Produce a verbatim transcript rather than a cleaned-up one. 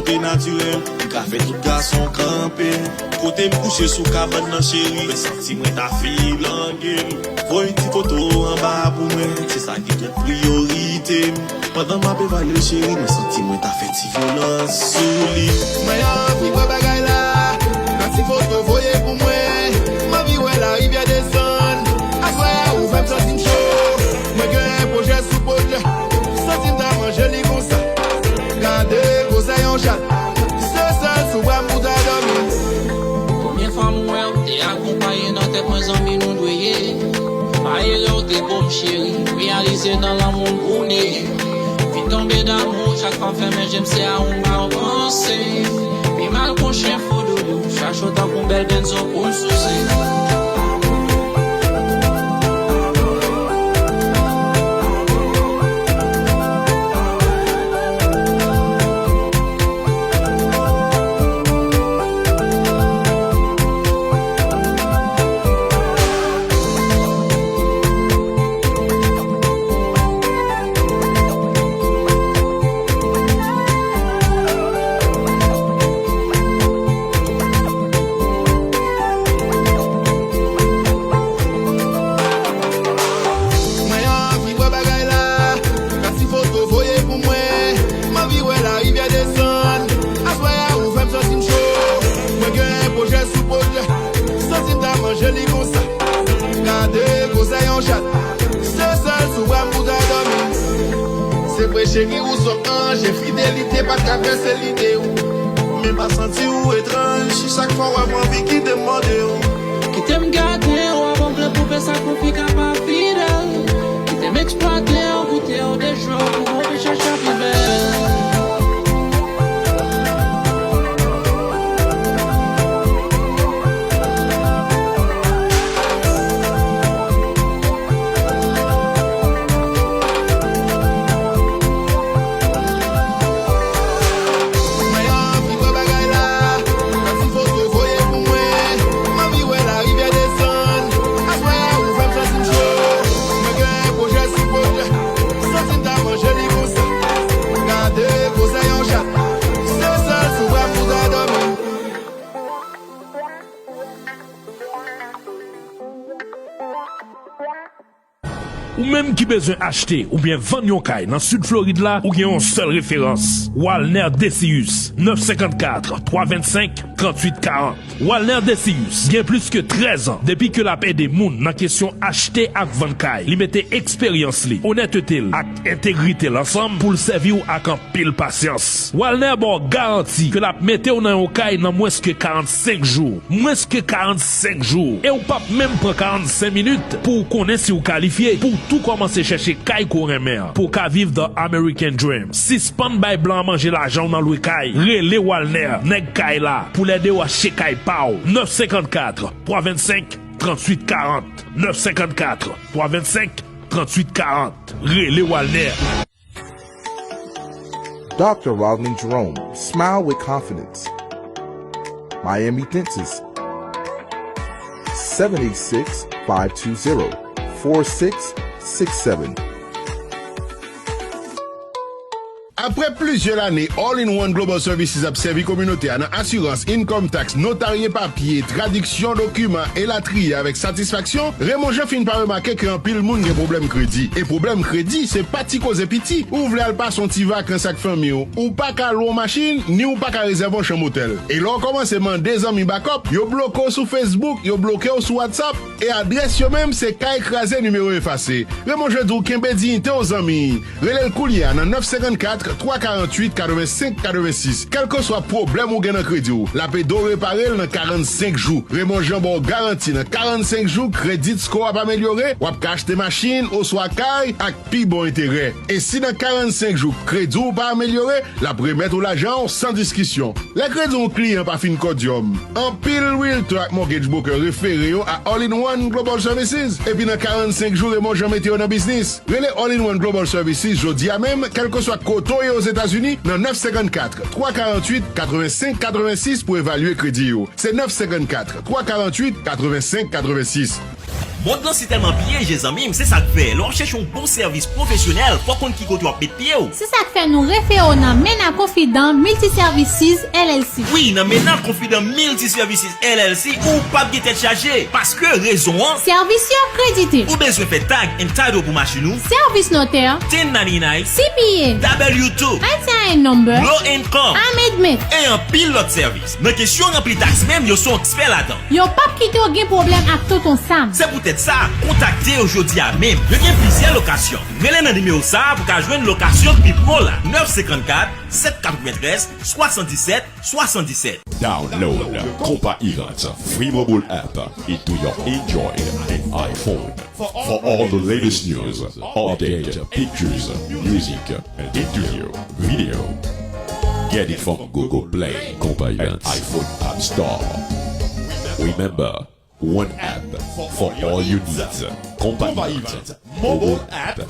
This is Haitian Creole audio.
Te natirèl, m ka fè tout gason kanpe. Kote m kouche sou kabann nan cheri, mwen santi mwen ta filange l. Voye ti foto anba pou mwen, se sa ki gen priyorite m. Pandan m ap evalye l cheri, mwen santi mwen ta fè ti vyolans sou li. Mwen anvi wè bagay la, nan ti foto voye pou mwen. M anvi wè larivyè desann, aswè a ou fè m santi m cho. Mwen gen pwojè sou pwojè, santi m ta manje li konsa. Gade gwosè yon chat. Se sèl sou bra m pou ta dòmi. Premye fwa m wè w, te akonpaye nan tèt mwen zanmi nou dwe ye. Pa erè w te bo m cheri, reyalize nan lanmou m pou n ye. Vin tonbe damou, chak fwa m fèmen je m se a ou m ap panse. Pi mal k on chen fou doudou, chache w tankou bèl benzo pou l souse. Mwen anvi wè bagay la, fè ti foto voye pou mwen. M anvi wè larivyè desann, aswè a ou fè m santi m cho. Mwen gen pwojè sou pwojè, santi m ta manje li konsa. Gade gwosè yon chat, se sèl sou bra m pou ta dòmi. Se vre cheri ou s on anj, enfidelite pa t ka vèse lide w. Men pa santi w etranj, si chak fwa w ap anvi kite m mande w. Kite m gate w avan m plen poupe sa konfi ka pa fidèl. Kite m eksplwate w, goute w de jou pou w vin chèche pi bèl. Mwen anvi wè bagay la, fè ti foto voye pou mwen. M anvi wè larivyè desann, aswè a ou fè m santi m cho. Mwen gen pwojè sou pwojè, santi m ta manje li konsa. Gade gwosè yon chat, se sèl sou bra m pou ta dòmi. Ou menm ki bezwen achte oubyen vann yon kay nan Sid Florid la, ou gen yon sèl referans, Walner Decius, nèf senkannkat, twa vennsenk, tranntuit karant. Walner Decius gen plis ke trèz an depi ke l ap ede moun nan kesyon achte ak vann kay. Li mete eksperyans li, onètete l ak entegrite l ansanm pou l sèvi w ak anpil pasyans. Walner ba w garanti ke l ap mete w nan yon kay nan mwens ke karannsenk jou. Mwens ke karannsenk jou. E w p ap menm pran karannsenk minit pou w konnen si w kalifye pou w tou kòmanse chèche kay ke w renmen an, pou w ka viv the American dream. Sispann bay blan an manje lajan w nan lwe kay. Rele Walner, nèg kay la, pou l ede w achte kay pa w. Nèf senkannkat, twa vennsenk, tranntuit karant. Nèf senkannkat, twa vennsenk, tranntuit karant. Rele Walner. Doctor Rodman Jerome, smile with confidence. Miami Dentist, seven eight six, five two zero, four six six seven. Apre plizyè lane, All in One Global Services ap sèvi kominote a nan asirans, income tax, notarye papye, tradiksyon dokiman, elatriye avèk satisfaksyon, Raymond Jean fin pa remake ke anpil moun gen pwoblèm kredi. E pwoblèm kredi, se pa ti koze piti. Ou vle al pase yon ti vakans ak fanmi w, ou pa ka lwe yon machin, ni ou pa ka rezève yon chanm otèl. E lè w kòmanse mande zanmi bakòp, yo bloke w sou Facebook, yo bloke w sou WhatsApp, e adrès yo menm se kay kraze nimewo efase. Raymond Jean di w kenbe diyite w zanmi. Rele l koulye a nan nèf senkannkat, twa karanntuit, katrevensenk, katrevensis. Kèlkeswa pwoblèm ou gen nan kredi w, l ap ede w repare l nan karannsenk jou. Raymond Jean ba w garanti nan karannsenk jou, credit score w ap amelyore, w ap ka achte machin oswa kay ak pi bon enterè. E si nan karannsenk jou kredi w pa amelyore, l ap remèt ou lajan w san diskisyon. Lè kredi yon kliyan pa fin kòdyòm, anpil realtor ak mortgage broker refere yo a All in One Global Services. Epi nan karannsenk jou, Raymond Jean mete yo nan biznis. Rele All in One Global Services jodi a menm, kèlkeswa kote w ye Ozetazini, nan nèf senkannkat, twa karanntuit, katrevensenk, katrevensis pou evalye kredi w. Se nèf senkannkat, twa karanntuit, katrevensenk, katrevensis. Mond lan si tèlman pyeje, zanmi m, se sa k fè lè w ap chèche yon bon sèvis pwofesyonèl, fò w konn ki kote w ap met pye w. Se sa k fè nou refere w nan Mena Konfidan Multi Services L L C. Wi, nan Mena Konfidan Multi Services L L C, ou p ap gen tèt chaje. Paske rezon an, Sèvis yo kredite. Ou bezwen fè tag and title pou machin ou, Sèvis notè, ten ninety-nine, C P A, W two, I T I N number, low income, amendment. E anpil lòt sèvis. Nan kesyon ranpli taks menm, yo se yon ekspè ladan. Yo p ap kite w gen pwoblèm ak Tonton Sam. Se poutèt sa, kontakte yo jodi a menm. Yo gen plizyè lokasyon. Rele nan nimewo sa a pou w ka jwenn lokasyon k pi pran w la, nèf senkannkat, sèt katreventrèz, swasanndisèt, swasanndisèt. Download Compa Events free mobile app into your Android and iPhone for all the latest news, update, pictures, music, and interview, video. Get it from Google Play and iPhone App Store. Remember, one app for all your needs. Compa Events mobile app.